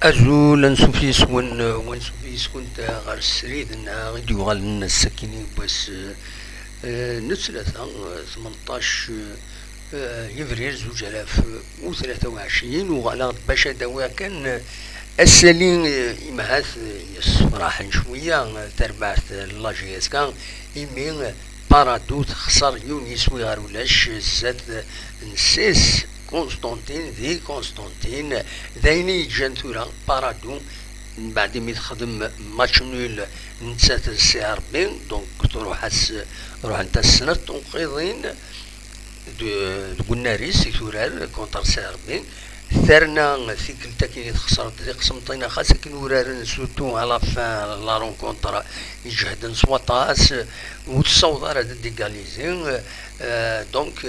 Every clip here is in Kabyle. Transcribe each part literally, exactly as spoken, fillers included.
Azul, ansuf yes-wen, eh, wansuf yes-kunt, eh, ɣer srid-nneɣ i d-yuɣalen ass-akini n wass, eh, n ttlata, eh, tmenṭac, eh, yebrir zuǧ alaf u tlata u ɛecrin. Uɣaleɣ-d bac ad d-awiɣ kan, eh, asali, eh, imhat, eh, yessefraḥen cwiya, eh, tarbaɛt, eh, n la J S K, imi, eh, Paradou texṣer yiwen yiswi ɣer ulac, eh, zdat, eh, n Sés Constantine di Constantine. D ayen i yeǧǧan tura Paradou, mbeɛd imi texdem match nul nettat d C R B, donc truḥ-as, ruḥent-as snat tunqiḍin de-, deg unnar-is i turar contre C R B. Terna tikkelt akin i texṣer-d di Qsenṭina, xas akken uraren surtout à la fin la rencontre, iǧehden s waṭas, ur tessaweḍ ara ad d-égaliser. Euh, donc,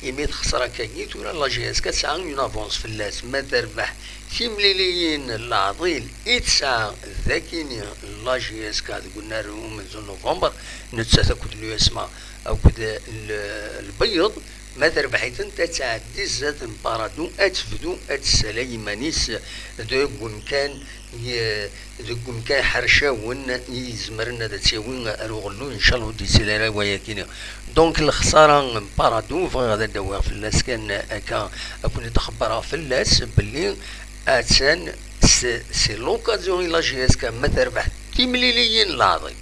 imi texṣer akkagi, tura la J S K tesɛa une avance fell-as. Ma terbeḥ timliliyin n leɛḍil i tesɛa dakini la J S K deg unnar umenzu n november, nettat akked l'U S M A akked l-, lbeyyeḍ, ma terbeḥ-itent, ad tɛeddi zdat n Paradou, ad tebdu ad tessalay iman-is deg umkan, ye-, deg umkan ḥercawen i izemren ad tt-yawi ar uɣelluy, ncallah ur d-yettili ara wayakini. Donc lexsara n Paradou, bɣiɣ ad d-awiɣ fell-as kan akka, ad ken-id-xebbreɣ fell-as belli attan, c'est, c'est l'occasion i la J S K, ma terbeḥ timliliyin n leɛḍil,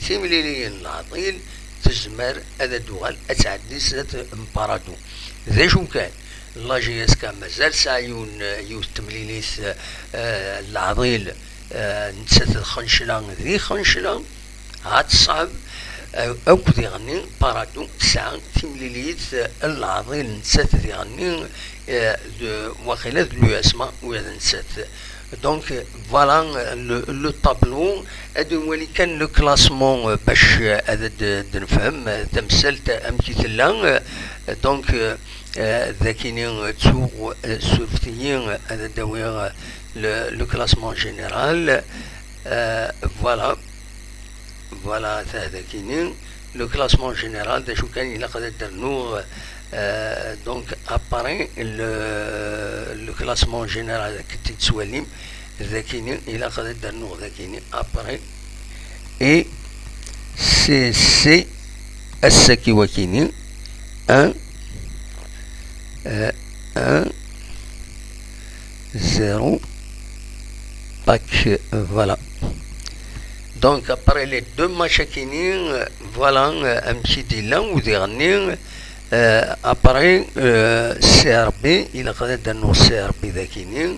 timliliyin n leɛḍil, tezmer ad d-tuɣal ad tɛeddi sdat n Paradou. D acu kan, la J S K mazal tesɛa yiwen, yiwet temlilit, eh, n leɛḍil, eh, nettat d Xencla di Xencla, ha teṣɛeb, eh, akk diɣenni Paradou tesɛa timlilit, eh, n leɛḍil nettat diɣenni, eh, d, waqila d l'U S M A ula d nettat. Donc, voilà, euh, le, le tableau. Ad nwali kan le classement, euh, bac, euh, ad d-, d-nefhem, euh, tamsalt amek i tella. Euh, donc, euh, euh, dakini, euh, ttuɣ, euh, surfet-iyi, euh, ad d-awiɣ, euh, le, le classement général. Euh, voilà. Voilà, ta dakini. Le classement général, d acu kan ilaq ad d-rnuɣ, euh, donc, après le, le classement général, akken t-id-tettwalim, dakini, ilaq ad d-rnuɣ dakini, après, et C C, ass-agi wakini, un, euh, un, zéro, pack, voilà. Donc, après les deux matchs akini, euh, voilà, euh, amek i d-yella udiɣ-nni, euh, après, euh, C R B, ilaq ad d-rnuɣ C R B dakini,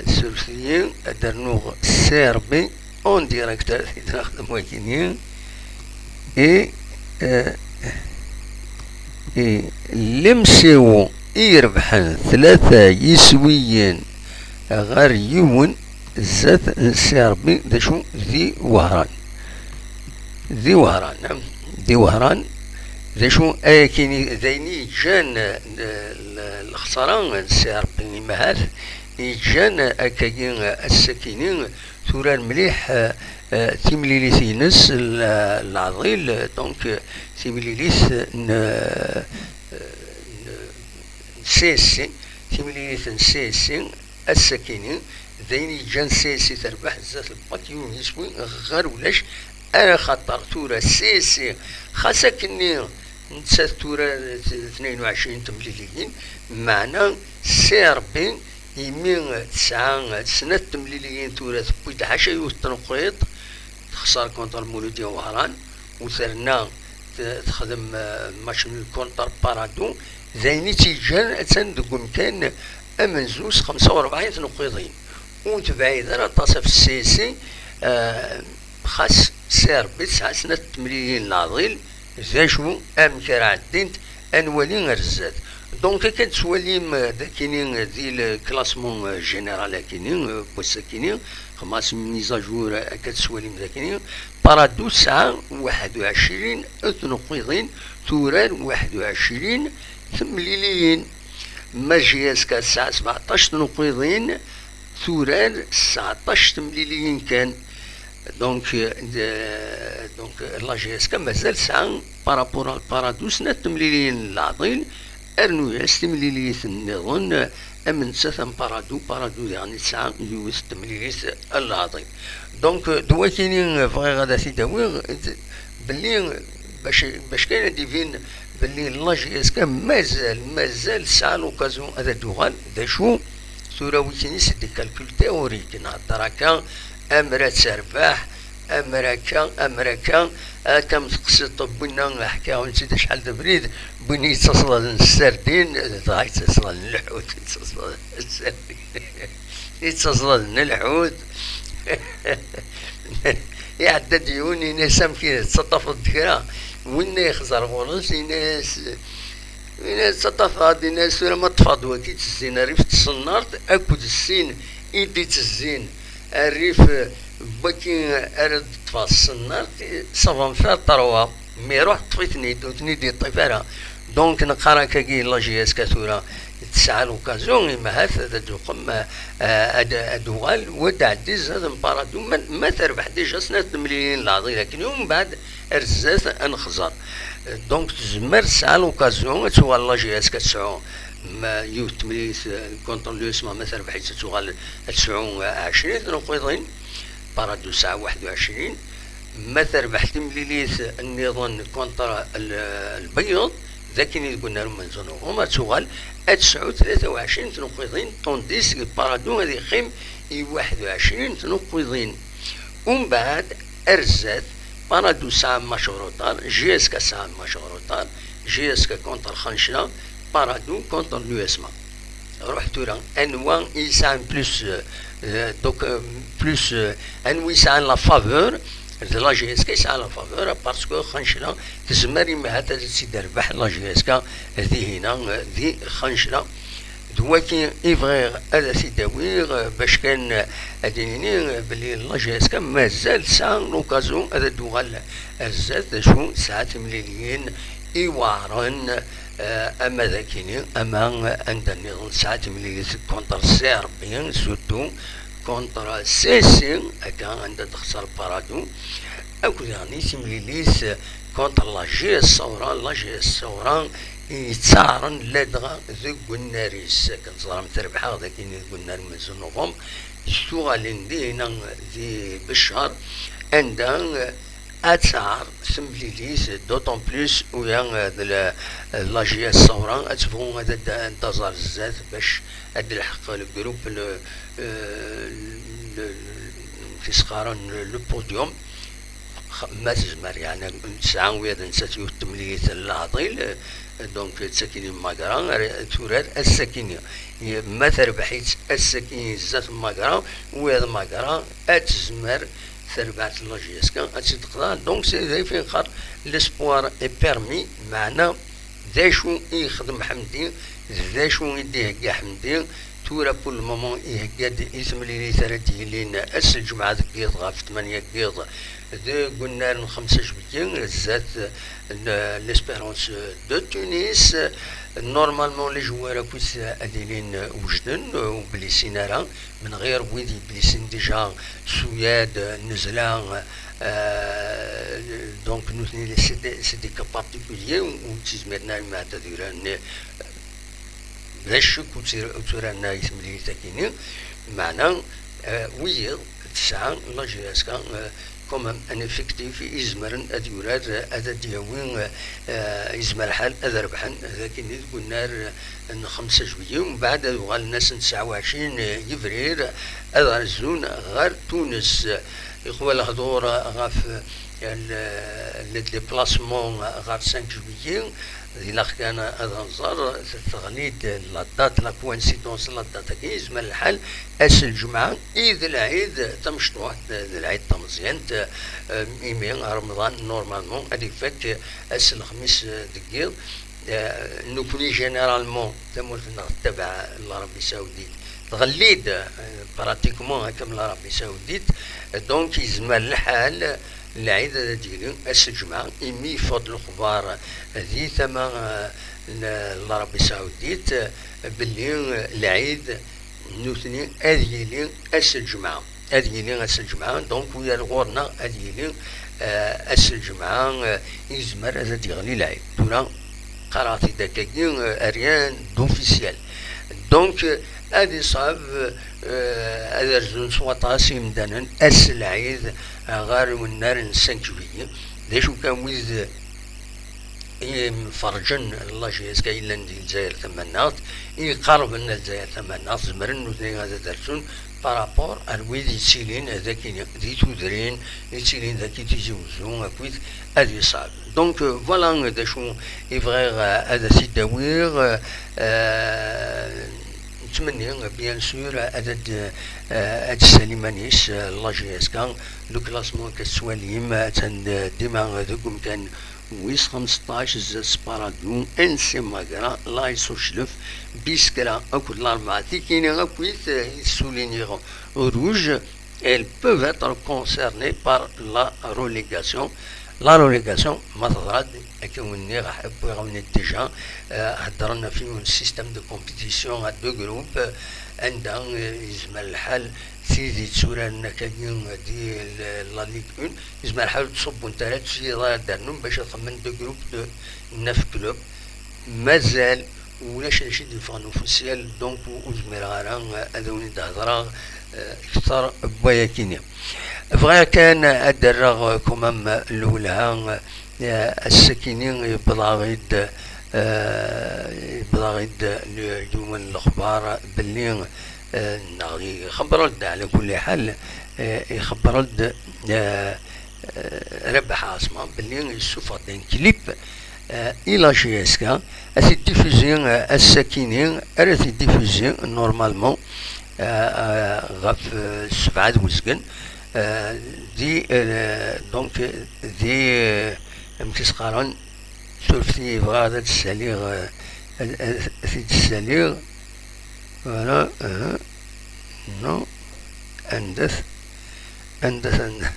surfet-iyi, ad d-rnuɣ C R B en direct, ad t-id-nexdem wakini, et, euh, et l'M C O i irebḥen tlata yiswiyen ɣer yiwen zdat n C R B, d acu, di Wehran. Di Wehran, di Wehran, d acu, ayakini, d ayen i yeǧǧan, eh, l-, lexsara n C R B, imahat, yeǧǧan akkagi, eh, ass-akini, turar mliḥ, eh, eh, timlilit-ines, l-, leɛḍil, donc, eh, timlilit n, eh, n, n C S C, timlilit n C S C, ass-akini, d ayen yeǧǧan C S C terbeḥ zdat n Pack yiwen yiswi ɣer ulac, ara xaṭer tura C S C, xas akkenni nettat tura t-, tnayen u ɛecrin temliliyin, meɛna C R B imi tesɛa snat temliliyin tura tewwi-d ḥaca yiwet tneqqiḍt, texṣer contre Muludya Wehran, u terna t-, texdem, eh, match nul contre Paradou, d ayen i tt-yeǧǧan attan deg umkan amenzu s xemsa u rebɛin tneqqiḍin. Ur tebɛid ara aṭas ɣef C S C, eh, xas C R B tesɛa snat temliliyin n leɛḍil, d acu, amek ara ɛeddint, ad nwali ar zdat. Donc, akka d-tettwalim, eh, dakini, eh, di le classement, eh, général akini, eh, n wass-akini, xmas mise à jour, eh, akka d-tettwalim dakini, Paradou tesɛa waḥed u ɛecrin tneqqiḍin, turar waḥed u ɛecrin temliliyin. Ma J S K tesɛa sbeɛṭac tneqqiḍin, turar sseɛṭac temliliyin kan. Donc, euh, de-, donc, la J S K mazal tesɛa par rapport à Paradou snat temliliyin n leɛḍil, Rnu-yas timlilit nniḍen am nettat am Paradu. Paradu diɣen yesɛa yiwet n temlilit n leɛḍil. Donc, d wakini bɣiɣ ad t-id-awiɣ, d-, belli bac, bac kan ad d-ibin belli la J S K mazal, mazal tesɛa l'occasion ad d-tuɣal. D acu tura wikini, c'est des calculs théoriques, nhedder akka, amer ad terbeḥ, amer akka, amer akka, akka am teqsiḍt n winna ḥkiɣ-awen-tt-id acḥal d abrid, n win yettaẓḍaden s sardin, dɣa yettaẓḍaden lḥut, yettaẓḍaden s sardin, yettaẓḍaden lḥut. Iɛedda-d yiwen, yenna-as: "Amek i tettaṭṭafeḍ-d kra?" Winna yexẓer ɣur-s, yenna-as, yenna-as: "Ttaṭṭafeɣ-d", yenna-as, "tura ma ṭṭfeɣ-d wagi ttezzin rrif n tṣennart akked sin i d-ittezzin rrif n wagi ara d-ṭṭfeɣ s tṣennart, ça va me faire trois." Mi iruḥ ṭṭef-iten-id, ur ten-id-yeṭṭif ara. Donc neqqar akkagi la J S K tura tesɛa l'occasion, imahat ad d-tuqem, eh, ad, ad d-tuɣal, wa d-ɛeddi zdat n Paradu, ma, ma terbeḥ déjà snat temlilin leɛḍil akken, umbeɛd ar zdat ad nexẓer. Donc tezmer tesɛa l'occasion ad tuɣal la J S K ad tesɛu ma yiwet temlilit, eh, contre l'U S M A, ma terbeḥ-itt ad tuɣal ad tesɛu, eh, ɛecrin tnuqiḍin. Paradu tesɛa waḥed u ɛecrin. Ma terbeḥ timlilit nniḍen contre l-, lbeyyeḍ, d akken i deg unnar umenzu n uɣrum ad tuɣal ad tesɛu tlata u ɛecrin tnuqiḍin, tandis Paradu ad yeqqim i waḥed u ɛecrin tnuqiḍin. Umbeɛd, ar zdat, Paradu tesɛa match en retard, J S K tesɛa match en retard, J S K contre Khanchla, Paradu contre l'U S M A. Ruḥ tura, anwa i yesɛan plus, euh, donc, euh, plus, euh, anwa i yesɛan la faveur, d la J S K i yesɛan la faveur, parce que Khanchla tezmer imahat ad tt-id-terbeḥ la J S K dihina, euh, di Khanchla. D wagi i bɣiɣ ad t-id-awiɣ, euh, bac kan, euh, ad d-nini, euh, belli la J S K mazal tesɛa l'occasion ad d-tuɣal ar zdat, d acu tesɛa timliliyin iweɛren, eh, ama d akini, ama, eh, anda nniḍen tesɛa timlilit contre Serbie, surtout contre Sessi, akka anda d-texṣer Paradu, akked daɣen timlilit contre la J S Saoura, la J S Saoura i yettaɛren ladɣa deg unnar-is, akken teẓram terbeḥ-aɣ-d akini deg unnar n umenzu n novembre, s tuɣalin dihina di Beccar, anda, eh, ad tɛer temlilit, d'autant plus uya, eh, d la, la J S Saoura ad tebɣu ad, ad, ad d-taẓ ar zdat bac ad d-telḥeq le groupe, le, eh, le, le, tis qqaren le, le podium. X-, ma tezmer, yeɛni, tesɛa wiyaḍ nettat yiwet temlilit n leɛḍil, eh, donc d sakkin i Magra ara turar ass-akini. Ma terbeḥ-itt ass-akini zdat Magra, wiyaḍ Magra ad tezmer terbeɛt la J S K ad tt-id-teqḍeɛ. Donc c'est d ayen i neqqar l'espoir est permis, meɛna d acu i yexdem Ḥemdi, d acu i d-ihegga Ḥemdi. Tura pour le moment ihegga-d i temlilit ara d-yilin ass n lǧemɛa deg yiḍ ɣef tmanya n yiḍ deg unnar n xemsa juillet zdat n l'Espérance de Tunis. Normalement les joueurs akk-is ad ilin wejden, ur blisin ara, من غير ويدي بليسين ديجا سوياد نزلة. آه، donc نوثني c'est des, c'est des cas particuliers وتزمرنا مع تديران. لا شك وتزرنا يتملي تاكيني معنا. آه، ويض تسعة لا جي اس كا، آه، quand même un effectif يزمرن اد يورار، آه، اد دياوين، آه، يزمر الحال اد ربحن، لكن قلنا n xemsa juillet, ومن بعد ad uɣalen ass n tesɛa u ɛecrin yebrir ad rezun ɣer Tunes. Iqwa lehdur ɣef le, le déplacement ɣer cinq juillet, ilaq kan ad nẓer, teɣli-d la date, la coïncidence, la date-agi, yezmer lḥal ass n lǧemɛa i d lɛid tamecṭuḥt, d lɛid tameẓyant, imi Remḍan normalement ad ifak ass n lexmis deg yiḍ. Eh, nekkni généralement tamurt-nneɣ tettabaɛ l'Arabie Saoudite, tɣelli-d, eh, pratiquement akka am l'Arabie Saoudite. Donc yezmer lḥal lɛid ad d-yili ass n lǧemɛa, imi yeffeɣ-d lexbar di tama, eh, n l'Arabie Saoudite, eh, belli, eh, lɛid nutni ad yili ass n lǧemɛa. Ad yili ass n lǧemɛa, donc wi ar ɣur-neɣ ad yili, eh, ass n lǧemɛa, eh, yezmer ad d-yeɣli lɛid. Tura, qqareɣ-t-id akkagi, euh, rien d'officiel. Donc, euh, ad iṣɛeb, euh, ad rzun s waṭas yimdanen ass n lɛid, euh, ɣer unnar n cinq juillet. D acu kan, wid, euh, imferrǧen n la J S K yellan di Lezzayer Tamaneɣt, iqerben ar Lezzayer Tamaneɣt, zemren nutni ad d-rsun par rapport ar wid yettilin dagi di tudrin, yettilin dagi Tizi Uzzu akked At Yeṣɛeb. Donc, euh, voilà d acu i bɣiɣ, euh, ad t-id-awiɣ. Euh, euh, nettmenni, bien sûr, ad, ad, euh, ad d-tessal iman-is, euh, la J S K, le classement akka tettwalim, attan, euh, dima deg umkan wis xemseṭṭac, zdat Sparadou, N C Magra, Laïs Uclef, Biskra akked Larebɛa. Tikini akkit, euh, i tessulin iɣ-, rouge, elles peuvent être concernées par la relégation. La relégation, ma teḍra-d, akken wen-nniɣ, wwiɣ-awen-d déjà, euh, heddren ɣef yiwen système de compétition à deux groupes, euh, anda, euh, yezmer lḥal, tid yetturaren akkagi di l-, la Ligue un, yezmer lḥal ur ttṣubbunt ara, ur ttṣubbunt ara, ad d-rnun bac ad xedmen deux groupes de neuf clubs. Mazal ulac d acu i d-yeffɣen officiel, donc ur zmireɣ ara ad awen-d-hedreɣ, euh, kter n wayakini. Bɣiɣ kan ad d-rreɣ, euh, quand même, lwelha, euh, ass-akini yewweḍ-aɣ-id, euh, yewweḍ-aɣ-id l-, yiwen n lexbar belli, euh, neɣ ixebber-d, ɛla kulli ḥal, euh, ixebber-d, euh, euh, Rabaḥ Ɛaṣma belli yessufeɣ-d un clip, euh, i la J S K, ad t-id-diffuzi, euh, ass-akini, ara t-id-diffuzi normalement, euh, euh, ɣef, euh, sebɛa d uzgen, euh, di, euh, donc, di, euh, amek i s-qqaren, surfet-iyi, bɣiɣ ad d-ssaliɣ, euh, ad, ad t-id-ssaliɣ, voilà, euh, non, anda-t, anda-t, anda-t,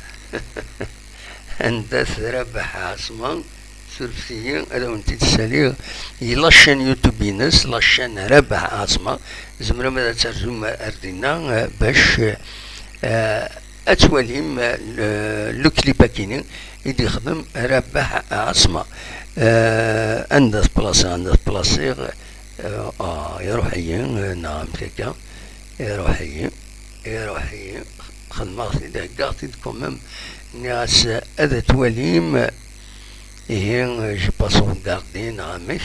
anda-t Rabaḥ Ɛaṣma, surfet-iyi, ad awen-t-id-ssaliɣ, i la chaîne YouTube-ines, la chaîne Rabaḥ Ɛaṣma, tzemrem ad terzum ar dinna, euh, bac, euh, ad twalim, euh, le, le clip akini i d-yexdem Rabaḥ Ɛaṣma. Euh, anda tplaṣiɣ, anda tplaṣiɣ, euh, ah, iruḥ-iyi, euh, neɣ amek akka, iruḥ-iyi, iruḥ-iyi, xedmeɣ-t-id, heggaɣ-t-id quand même, nniɣ-as ad twalim, ihi, euh, j'ai pas sauvegardé, neɣ amek,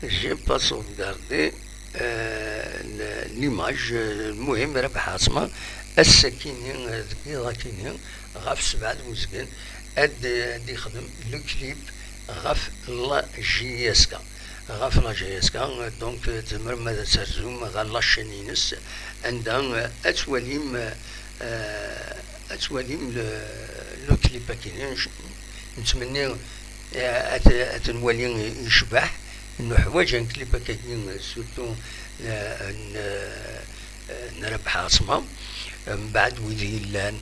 j'ai pas sauvegardé, euh, le, l'image, euh, lmuhim, Rabaḥ Ɛaṣma, ass-akini, euh, deg yiḍ-akini, ɣef sebɛa d uzgen, ad, ad yexdem le clip ɣef la J S K. Ɣef la J S K, donc, euh, tzemrem ad terzum ɣer la chaîne-ines, anda, euh, ad twalim, euh, ad twalim le, le clip akini. Nettmenni, euh, ad, ad t-nwali yecbeḥ. Nuḥwaǧ un clip akkagi, surtout, euh, n, euh, n Rabaḥ Ɛaṣma. Mbeɛd wid yellan,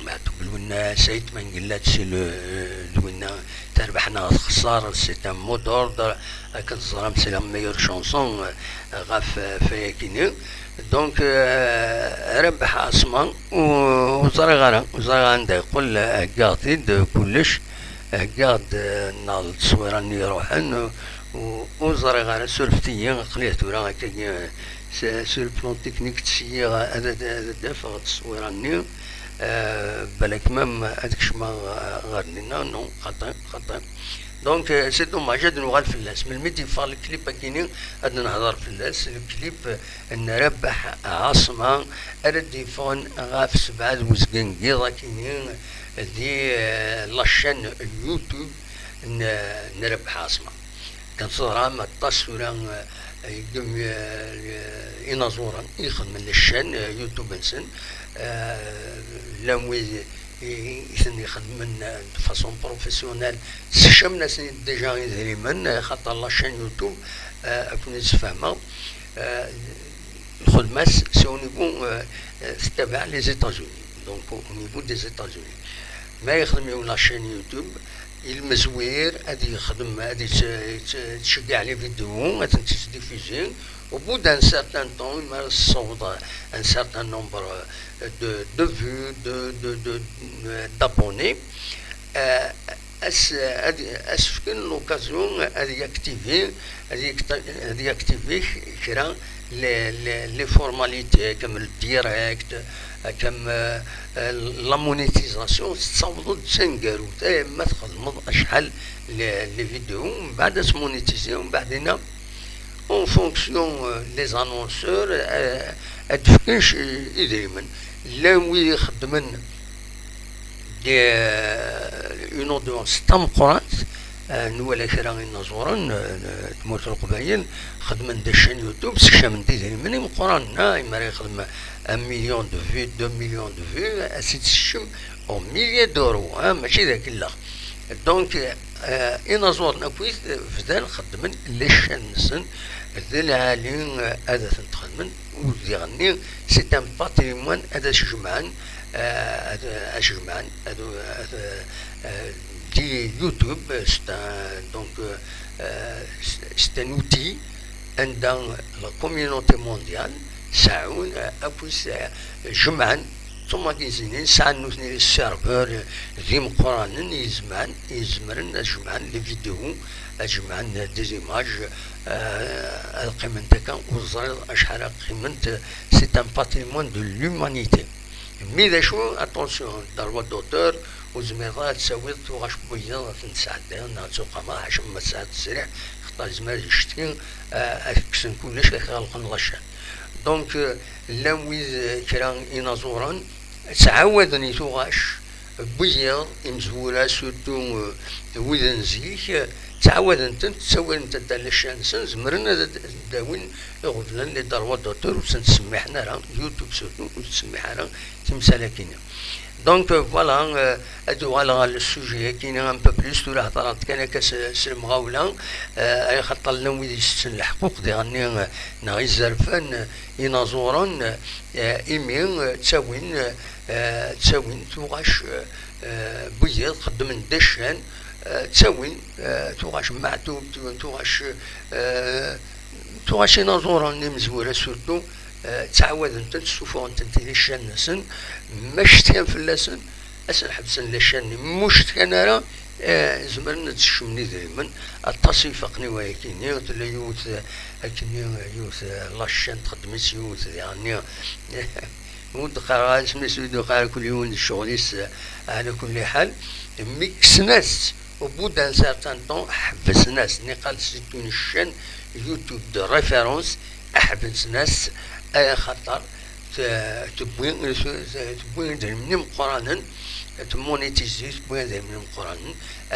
Meɛtub Lwennas, Ayt Mengellat, c'est le, euh, Lwenna, terbeḥ neɣ texṣer, c'est un mot d'ordre, akken teẓram, c'est la meilleure chanson, euh, ɣef, euh, ɣef wayakini. Donc, euh, Rabaḥ Ɛaṣma, ur, ur ẓriɣ ara, ur ẓriɣ anda yeqqel, heggaɣ-t-id kullec, heggaɣ-d, euh, neɣ d tteswira-nni iruḥen, ur, ur ẓriɣ ara, surfet-iyi, aql-i tura akkagi, euh, s-, sur le plan technique, ttesyiɣ ad, ad, ad d-afeɣ tteswira-nni, euh, balak même ad kecmeɣ, euh, ɣer dinna, non, xaṭi, xaṭi. Donc, euh, c'est dommage, ad nuɣal fell-as. Melmi d-yeffeɣ le clip akini, ad nehder fell-as. Le clip, euh, n Rabaḥ Ɛaṣma, ara d-yeffɣen ɣef sebɛa d uzgen n yiḍ akini, di, euh, la chaîne YouTube n, n Rabaḥ Ɛaṣma. Kan teẓram aṭas tura, euh, n, euh, inaẓuren i ixedmen les chaînes, euh, YouTube-nsen, euh, llan wid i, i ten-ixedmen, euh, de façon professionnelle, ssekcamen-asen déjà idrimen, euh, xaṭer la chaîne YouTube, euh, akken i d-sfehmeɣ, euh, lxedma-s, c'est au niveau, euh, euh, tettabaɛ les États-Unis, donc au, au niveau des États-Unis. Ma yexdem yiwen la chaîne YouTube, ilmezwir ad yexdem, ad yett-, yett-, yettceggiɛ les vidéos, ad tent-yettdiffuzi. Au bout d'un certain temps, mi ara tessawḍ un certain nombre de, de vues, de, de, de, d'abonnés, euh, as-, ad, as-fken l'occasion ad yaktivi, ad yakta-, ad yaktivi kra les, les, les formalités, comme le direct, comme, euh, euh, la monétisation, tettawḍeḍ d taneggarut. Eh, ma txedmeḍ acḥal les, les vidéos, mbeɛd ad tmonitiziḍ, mbeɛd-ina, en fonction, euh, les annonceurs, euh, ad d-fken c-, idrimen. Llan wid ixeddmen des, une audience tameqqrant, euh, nwala kra inaẓuren, euh, n tmurt n Leqbayel, xedmen des chaînes YouTube, sekcamen-d idrimen imeqqranen, ah, imi ara yexdem un million de vues, deux millions de vues, ad tt-id-sekcem en milliers d'euros, ah, mačči d akellax. Donc, euh, inaẓuren akkit bdan xeddmen les chaînes-nsen, d lɛali, euh, ad tent-xedmen, u diɣenni, c'est un patrimoine ad as-jemɛen, euh, ad as-jemɛen, ad, ad, euh, di YouTube, c'est un, donc, euh, c'est, c'est un outil anda la communauté mondiale seɛɛun, euh, akkit, euh, jemɛen tumagazinin, sɛan nutni serveur d imeqqranen i izemɛen, i izemren ad jemɛen les vidéos, ad jemɛen des images, euh, ad qqiment akka, ur teẓriḍ acḥal ara qqiment, c'est un patrimoine de l'humanité. Mi d acu, attention, droit d'auteur, ur tezmireḍ ara ad tawiḍ tuɣac n wiyaḍ ad ten-tesɛeddiḍ, neɣ ad tuqamaḍ, ḥaca ma tesɛiḍ ttesriḥ, xaṭer yezmer ad yecetki, eh, ad kksen kullec, ad k-ɣelqen la chaîne. Donc, eh, llan wid, eh, kra inaẓuren, ttɛawaden i tuɣac n wiyaḍ, imezwura, surtout, eh, wid n zik, eh, ttɛawaden-tent, ttawin-tent ar la chaîne-nsen, zemren ad d-, ad d-awin iɣeblan, les droits d'auteur, ur sen-ttsemmiḥen ara, YouTube surtout, ur ttsemmiḥ ara timsal-agi-nni. Donc, euh, voilà, euh, ad uɣaleɣ ɣer le sujet-agi-nni un peu plus, tura heḍreɣ-d kan akka s, s lemɣawla, euh, ay xaṭer llan wid itetten leḥquq diɣenni, euh, neɣ izerfan, euh, inaẓuren, euh, imi, euh, ttawin, euh, ttawin tuɣac, euh, euh, n wiyaḍ xeddmen des chaînes, euh, ttawin, euh, tuɣac n Meɛtub, tu-, tuɣac, euh, tuɣac inaẓuren n imezwura surtout, eh, ttɛawaden-tent, ssufuɣen-tent di les chaînes-nsen, ma cetkan fell-asen, ad sen-ḥebsen les chaînes-nni, ma ur cetkan ara, eh, zemren ad sekcmen idrimen. Aṭas i ifaqen i wayagi-nni, tella yiwet, eh, akkenni, yiwet, eh, la chaîne txeddem-itt yiwet diɣenni, ur d-qqareɣ ara isem-is, ur d-qqareɣ ara, kul yiwen d ccɣel-is, eh, ɛla kulli ḥal, mi kksen-as-tt, au bout d'un certain temps, ḥebsen-as, niqal c'est une chaîne YouTube de référence, ḥebsen-as, axaṭer t-, tewwi, tewwi idrimen imeqqranen, tmonitizi, tewwi idrimen imeqqranen,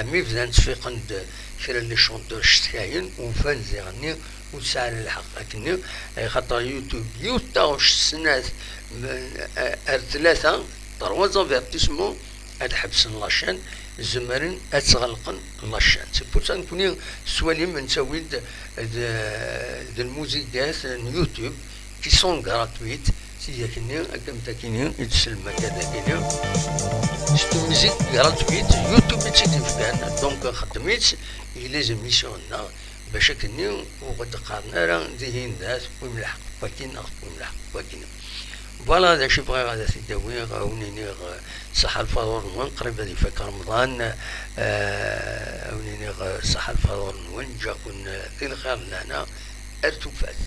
mi bdan ttfiqen-d kra n les chanteurs cetkayen, ufan ziɣenni ur tesɛi ara lḥeqq akkenni, axaṭer YouTube yiwet taɣect snat, m-, ar tlata, trois avertissements, ad ḥebsen la chaîne, zemren ad tt-ɣelqen la chaîne. C'est pour ça nekkni nettwali nettawi-d d, d lmuzigat n YouTube qui sont gratuites, tidak-nni, akka am takini i d-sellem akka d akini. C'est une musique gratuite, YouTube i tt-id-yefkan, donc xeddem-itt i les émissions-nneɣ, bac akkenni ur ɣ-d-qqaren ara dihin da tewwim lḥeqq n wakin neɣ tewwim lḥeqq n wakin. Voilà, d acu i bɣiɣ ad t-id-awiɣ, a wen-iniɣ, eh, ṣaḥa lfaḍur-nwen, qrib ad ifak Remḍan, eh, a wen-iniɣ, eh, ṣaḥa lfaḍur-nwen, ǧǧiɣ-ken, eh, di lxir d lehna, ar tufat.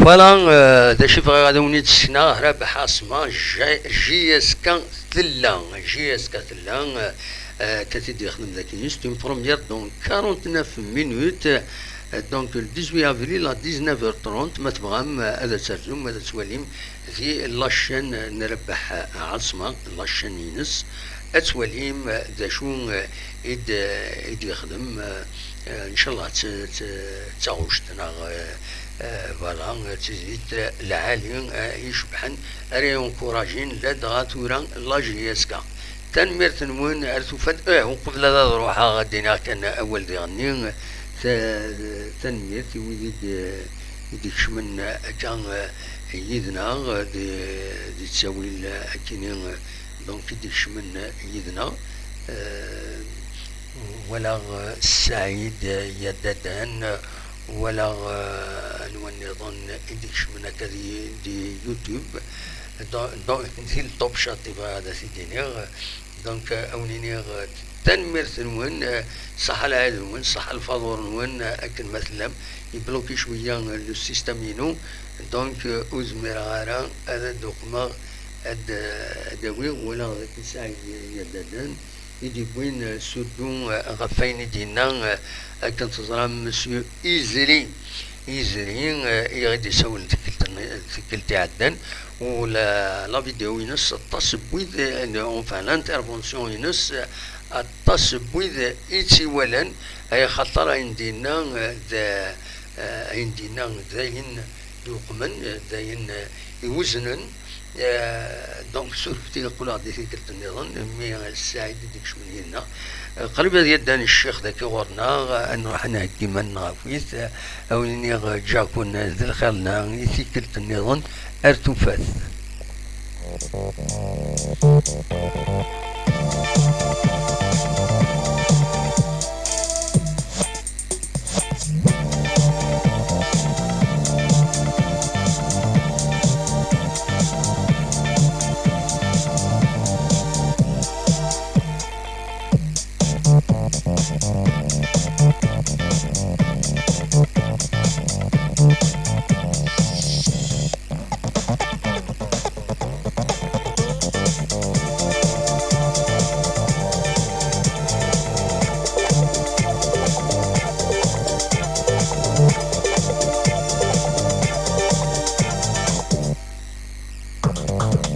Voilà, euh, d acu i bɣiɣ ad awen-id-sekneɣ, Rabaḥ Ɛaṣma, J-, J S K tella, J S K tella, euh, euh, ka t-id-yexdem dagi, c'est une première, donc quarante-neuf minutes, euh, donc le dix-huit avril à dix-neuf heures trente, ma tebɣam, euh, ad terzum, ad twalim di la chaîne n Rabaḥ Ɛaṣma, la chaîne-ines, ad twalim, euh, d acu, euh, i d-, i d-yexdem, euh, euh, ncallah d, d, d taɣect neɣ, euh, euh, voilà, d tizlit, euh, lɛali, euh, icebḥen, ara yenkurajin ladɣa tura la J S K. Tanemmirt-nwen, ar tufat, eh, uqbel ad, ad ruḥeɣ ad d-iniɣ kan awal diɣenni, ta-, tanemmirt i wid i d-, i d-ikecmen akka, eh, yid-neɣ, eh, di, di ttawil, eh, akkenni, eh, donc i d-ikecmen, eh, yid-neɣ. Eh, walaɣ, eh, Saɛid, eh, Yadadan, eh, walaɣ, eh, anwa nniḍen i d-ikecmen akka di, di YouTube. Donc, donc, di le top chat i bɣiɣ ad t-id-iniɣ. Donc, euh, ad wen-iniɣ, euh, tanemmirt-nwen, euh, ṣaḥa lɛid-nwen, ṣaḥa lfaḍur-nwen, euh, akken ma tellam. Yebluki cwiya, euh, le système-inu. Donc, euh, ur zmireɣ ara ad d-uqmeɣ, ad, euh, ad d-awiɣ, walaɣ d akken Saɛid Yadadan i d-yewwin, euh, suddu, euh, ɣef wayen i d-yenna, euh, akken teẓram, Monsieur Izri. Izri, eh, i ɣ-id-isawlen tikkelt-nni, tikkelt iɛeddan, u la, la vidéo-ines, aṭas n wid, eh, enfin, l'intervention-ines, eh, aṭas n wid i tt-iwalan, ay axaṭer ayen d-yenna, eh, d, eh, ayen d-yenna d ayen yuqmen, eh, d ayen, eh, iweznen. Eh, donc, surfet-iyi, qqleɣ di tikkelt nniḍen, mi Saɛid i d-ikecmen yid-neɣ. Eh, qrib ad yaddan ccix dagi ɣur-neɣ, eh, ad nruḥ ad nheggi iman-nneɣ akkit, eh, ad wen-iniɣ, eh, ǧǧiɣ-ken, eh, d lxir-nni i tikkelt nniḍen, ar tufat.